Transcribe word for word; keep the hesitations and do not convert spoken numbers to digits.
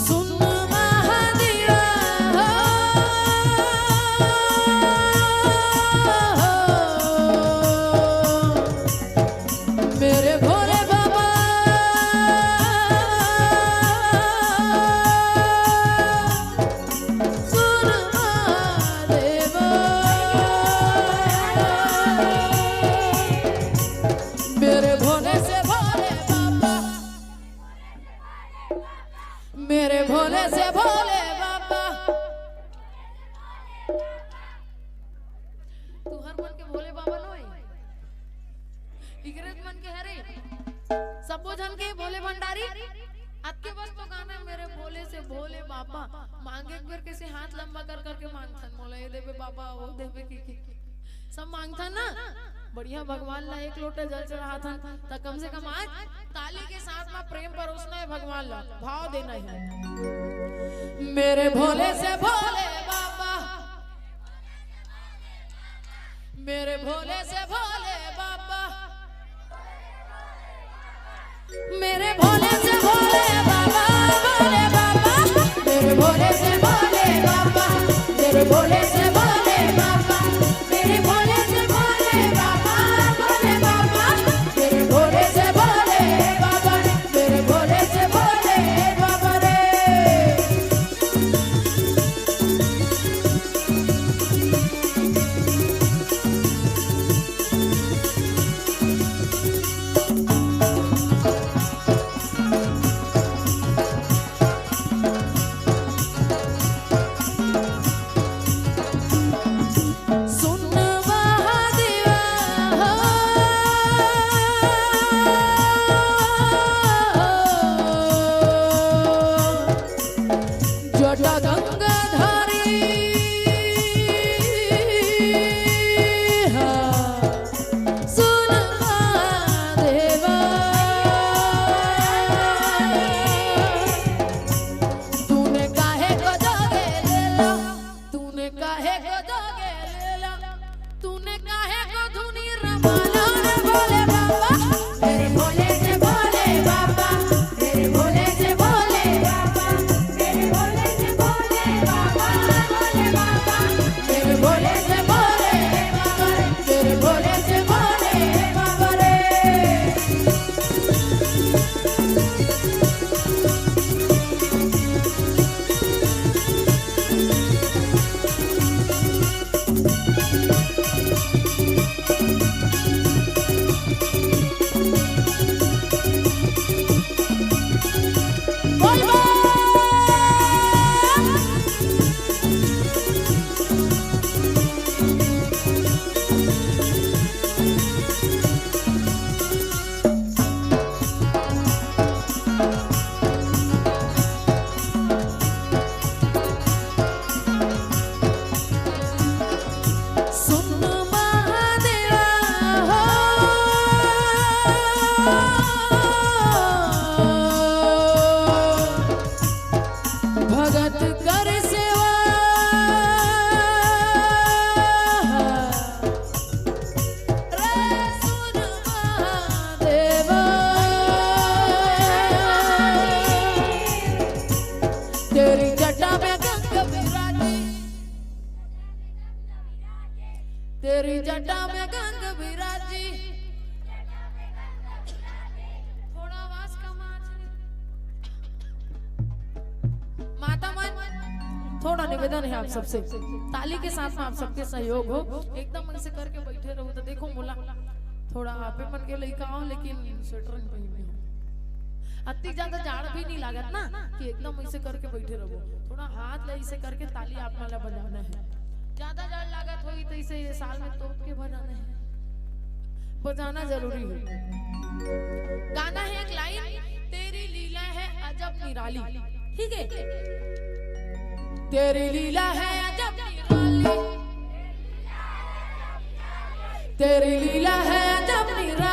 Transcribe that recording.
सुन महादेवा हो, मेरे भोले बाबा, सुन महादेवा, मेरे भोले से भोले बाबा, मेरे भोले से भोले बाबा। तुहर मन के भोले बाबा नोय, इकरे मन के हरे, सबो झन के भोले भंडारी। अतके बस तो गाना, मेरे भोले से भोले बाबा। मांगे एक बेर कैसे हाथ लंबा कर करके मांगथन, मोला ये देबे बाबा, वो देबे की, की, की। सब मांगथन ना, बढ़िया भगवान ला एक लोटा जल चढ़ाथन, त कम से कम आज ताली के साथ में प्रेम परोसना है भगवान ला, भाव देना है। मेरे भोले से भोले बाबा, मेरे भोले से भोले बाबा, मेरे भोले से भोले बाबा, भोले बाबा, मेरे भोले से भोले बाबा, मेरे भोले से भोले बाबा, मेरे भोले से भोले बाबा, भोले बाबा, मेरे भोले से भोले बाबा, मेरे भोले से भोले बाबा रे। सुन महादेवा हो, जटा गंगाधारी, हाँ, सुन महादेवा। तूने काहे को जोगे लेला, तूने काहे को जोगे लेला, तूने काहे को धुनी रमाला रे भोले बाबा। मेरे भोले से भोले बाबा, मेरे भोले से भोले बाबा, मेरे भोले से भोले बाबा, भोले बाबा, मेरे भोले से भोले बाबा, मेरे भोले से भोले बाबा रे। सुन महादेवा हो, भगत कर सेवा। रे सुन महादेवा, तेरी जटा में गंग विराजी, तेरी जटा में गंग विराजी। थोड़ा आवाज कम आ। माता मन, थोड़ा निवेदन है आप सबसे, ताली के साथ में आप सबके सहयोग हो। एकदम ऐसे करके बैठे रहो तो देखो मोला, थोड़ा आपे मन के लइका हो, लेकिन स्वेटर नहीं पहने हो। अति ज्यादा जाड़ भी नहीं लागत ना कि एकदम ऐसे करके बैठे रहो। थोड़ा हाथ ले ऐसे करके ताली आप मन ला बजाना है। ज्यादा जाड़ लागत होई तो इसे ये साल में तोप के बजाना है। हो जाना जरूरी है। गाना है एक लाइन, तेरी लीला है अजब निराली। ठीक है, तेरी लीला है अजब निराली, तेरी लीला है अजब निराली।